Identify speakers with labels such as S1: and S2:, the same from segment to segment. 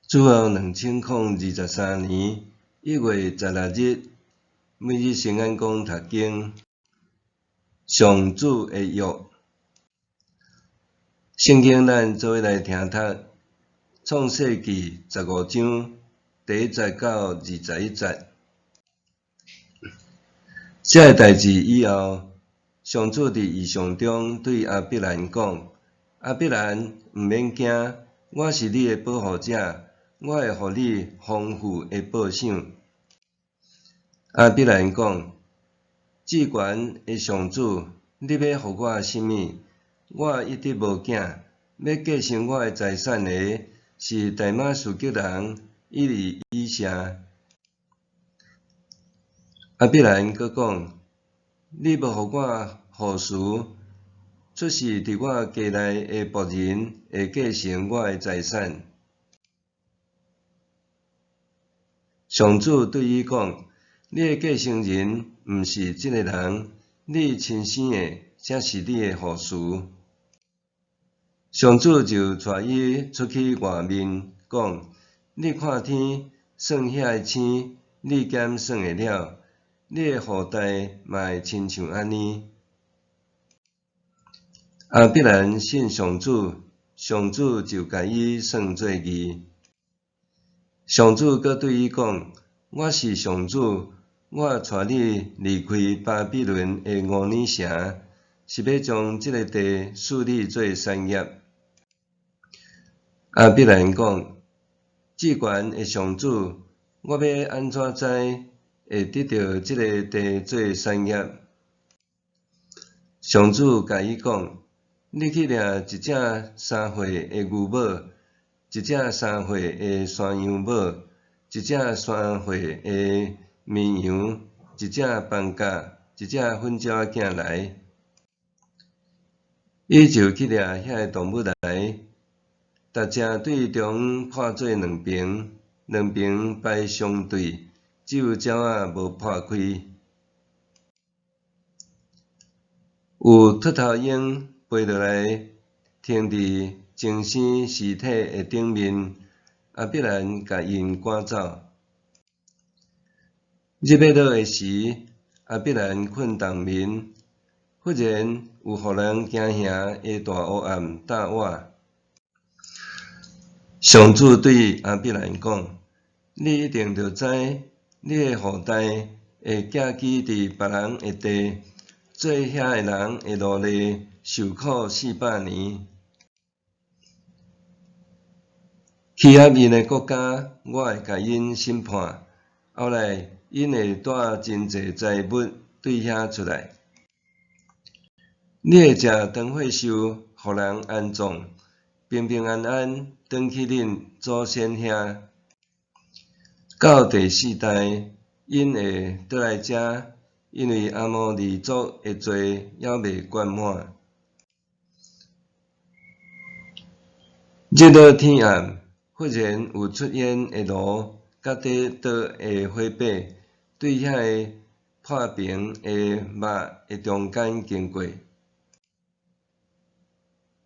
S1: 主後2023年1月16日，每日聖眼光讀經，上主的約。聖經咱做伙來聽讀，創世記15章第1節到21節。這个代誌以後，上主佇異象中對亞伯蘭講：亞伯蘭，毋免驚，我是你的保護者，我會予你豐富的報賞。亞伯蘭講：至懸的上主，你欲予我啥物？我一直無囝，欲繼承我的財產的是大馬士革人以利以謝。亞伯蘭閣講：你無予我後嗣，出世佇我家內的僕人會繼承我的財產。上主對伊講：你的繼承人毋是這个人，你親生的才是你的後嗣。上主就帶伊出去外面，講：你看天，算遐个星，你敢算會了？你的後代嘛會親像按呢。亞伯蘭信上主，上主就共伊算做義。上主閣對伊講：我是上主，我帶你離開巴比倫的烏爾城，是欲將這个地賜你做產業。亞伯蘭講：至懸的上主，我欲按怎知會得著這个地做產業？上主共伊講：你去掠一隻3歲的牛母，一隻三歲的山羊母，一隻三歲的綿羊，一隻斑鴿，一隻粉鳥仔囝來。伊就去掠遐个動物來，逐隻對中央破做兩爿，兩爿排相對，只有鳥仔無破開。有禿頭鷹飛落來，停佇增生屍體的頂面，亞伯蘭共𪜶趕走。日欲落的時，亞伯蘭睏當眠，忽然有予人驚嚇的大烏暗罩倚。上主對亞伯蘭講：你一定著知，你的後代會寄居佇別人的地，做遐个人的奴隸，受苦400年。欺壓𪜶的國家，我會共𪜶審判，後來𪜶會帶真濟財物對遐出來。你會食長歲壽，予人安葬，平平安安轉去恁祖先遐。到第四代，𪜶會倒來遮，因為阿摩利族的罪猶未圓滿。日落天暗，忽然有出煙的爐，佮佇桌的火把，對遐个破平的肉的中間經過。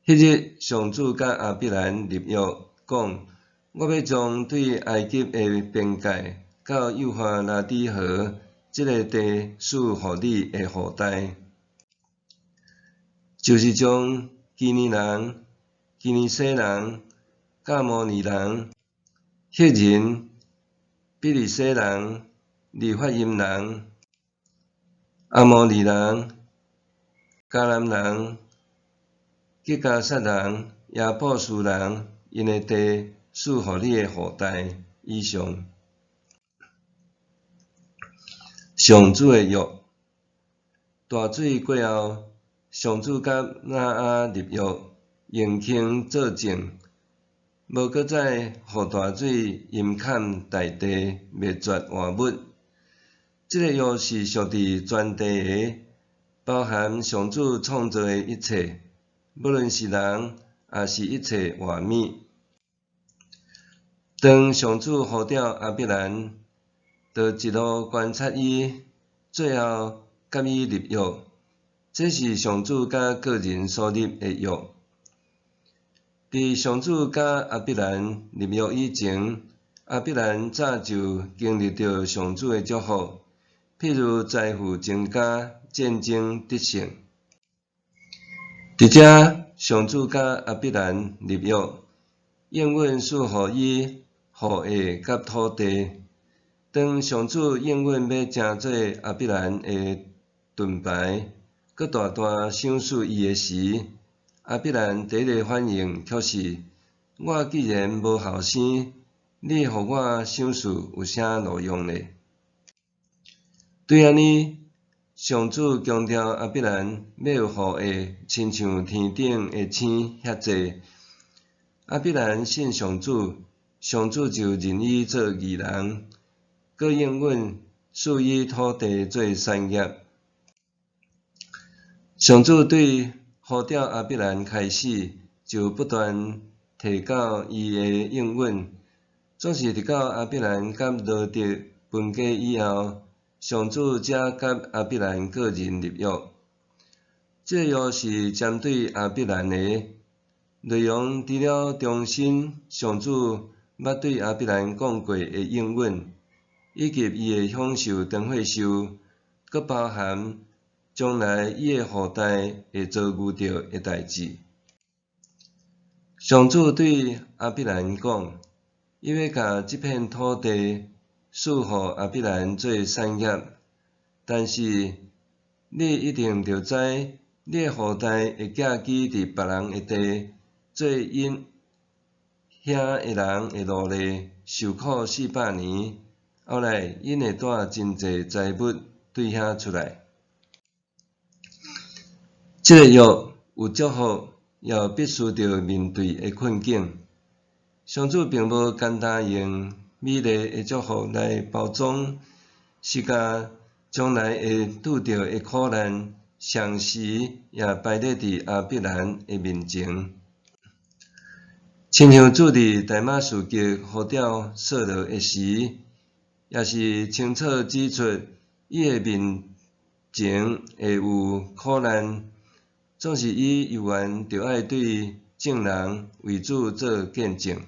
S1: 彼日，上主佮亞伯蘭立約，講：我欲將對埃及的邊界到幼發拉底河這个地賜予你的後代，就是將基尼人、基尼洗人、迦摩尼人、赫人、比利洗人、利法因人、阿摩利人、迦南人、吉迦撒人、耶布斯人，𪜶的地賜予你的後代。以上。上主的約。大水過後，上主佮挪亞立約，用弓做證，無閣再予大水淹崁大地，滅絕活物。這个約是屬佇全地的，包含上主創造的一切，無論是人，抑是一切活物。當上主呼召亞伯蘭，就一路觀察伊，最後佮伊立約。這是上主佮個人所立的約。佇上主佮亞伯蘭立約以前，亞伯蘭早就經歷著上主的祝福，譬如財富增加、戰爭得勝。佇遮，上主佮亞伯蘭立約，應允賜予伊後裔佮土地。當上主應允欲成做亞伯蘭的盾牌，閣大大賞賜伊的時，亞伯蘭第一个反應卻是：我既然無後生，你予我賞賜有啥路用呢？對按呢，上主強調亞伯蘭欲有後裔，親像天頂的星遐濟。亞伯蘭信上主，上主就認伊做義人，閣應允賜伊土地做產業。上主對呼召亞伯蘭開始，就不斷提到伊的應允，總是直到亞伯蘭佮羅得分家以後，上主才佮亞伯蘭個人立約。這个約是針對亞伯蘭的，內容除了重申上主捌對亞伯蘭講過的應允，以及伊會享受長歲壽，閣包含將來伊的後代會遭遇著的代誌。上主對亞伯蘭講，伊欲共這片土地賜予亞伯蘭做產業，但是你一定著知，你的後代會寄居佇別人的地，做𪜶遐的人的奴隸，受苦400年。後來𪜶會帶真濟財物對遐出來。這个約有祝福，也有必須著面對的困境。上主並無干焦用美麗的祝福來包裝，是共將來會拄著的苦難，同時也擺列佇亞伯蘭的面前。親像主佇大馬士革呼召掃羅的時，也是清楚指出伊的面前會有苦難，總是伊猶原著愛對眾人為主做見證。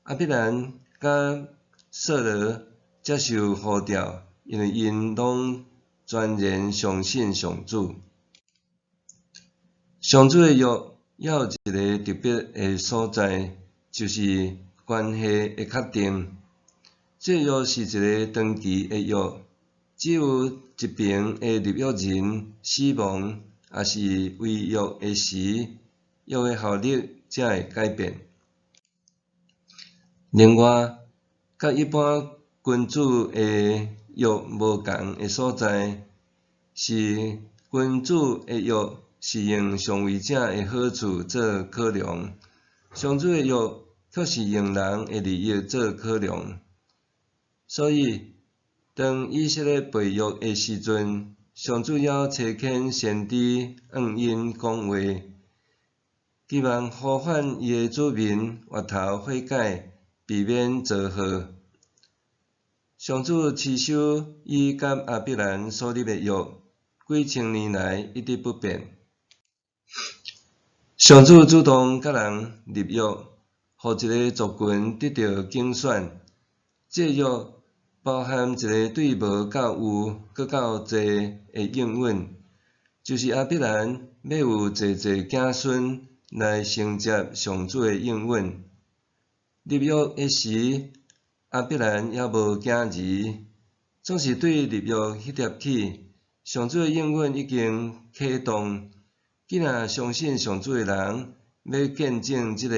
S1: 亞伯蘭佮掃羅接受呼召，因為𪜶攏全然相信上主。上主的約猶有一个特別的所在，就是關係的確定。這約是一个長期的約，只有一邊的立約人死亡，抑是違約的時，約的效力才會改變。另外，佮一般君主的約無仝的所在，是君主的約是用上位者的好處做考量，上主的約卻是用人的利益做考量。所以，當以色列背約的時陣，上主猶差遣先知向𪜶講話，期望呼喚伊的子民回頭悔改，避免遭禍。上主持守伊佮亞伯蘭所立的約，幾千年來一直不變。上主主動佮人立約，予一个族群得著揀選。這約包含一个對無到有，閣到濟的應允，就是亞伯蘭欲有濟濟子孫來承接上主的應允。立約的時，亞伯蘭猶無囝兒，總是對立約彼粒起，上主的應允已經啟動。既若相信上主的人，欲見證這个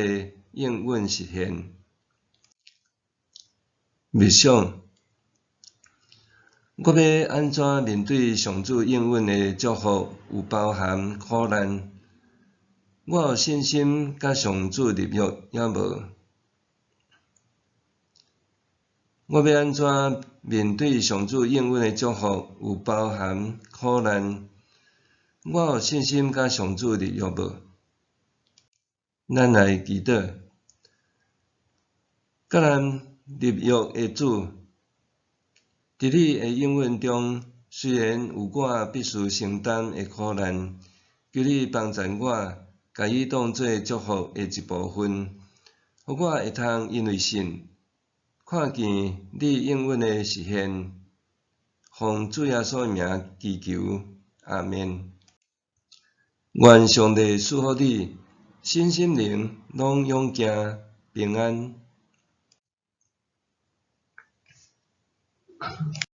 S1: 應允實現。默想，我欲按怎面對上主應允的祝福有包含苦難？我有信心佮上主立約猶無？我欲按怎面對上主應允的祝福有包含苦難？我有信心佮上主立約無？咱來祈禱，佮咱立約的主，佇你的應允中，雖然有我必須承擔的苦難，求你幫贊我，共伊當做祝福的一部分，予我會通因為信，看見你應允的實現。奉主耶穌的名祈求，阿們。願上帝賜福你，身心靈攏勇健平安。